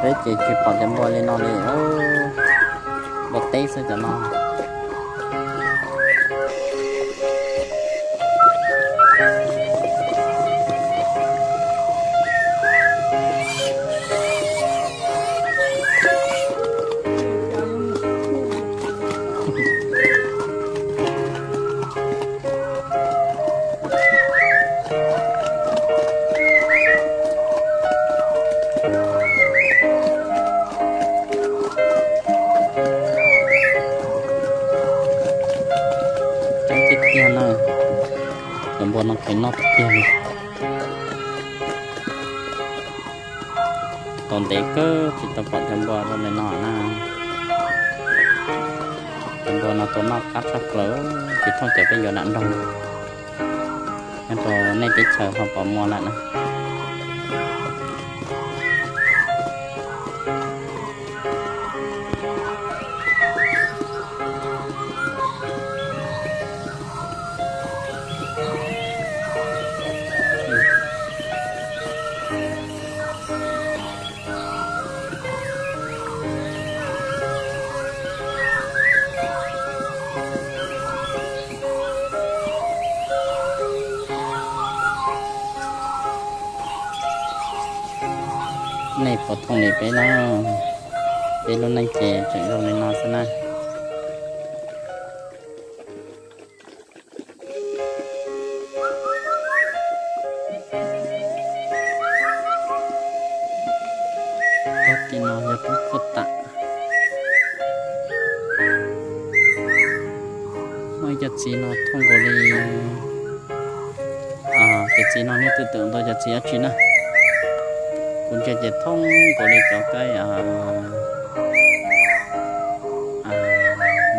Peb ces tsis pom cov npua li no li, npua teb xwb cov no. Coob tiag tiag na, cov npua no kheev noj tiag tiag li. Tau ntev kawg tsis tau pom cov npua zoo li no na. Cov npua no tau noj qab tshaj plaws, tsis thooj cov peb yuav nram nroog. Nyob rau nej teb chaws ho puas muaj lawm na? Nej puas thooj li peb na? Peb lub neej ces tseem zoo li no xwb na. Tog tim no yog roob Phuaj Tam. Muaj ib cov txiv no thooj nkaus li, cov txiv no nej twb tawm ntau cov txiv dab tsi na. Kuv ntsia ces thooj nkaus li cov kaib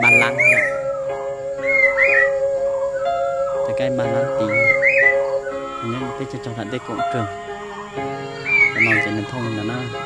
ba lab, cov kaib ba lab tid, nyob peb caug caug nram tej koom kawg. Cov no ces nws thooj li ntawd na.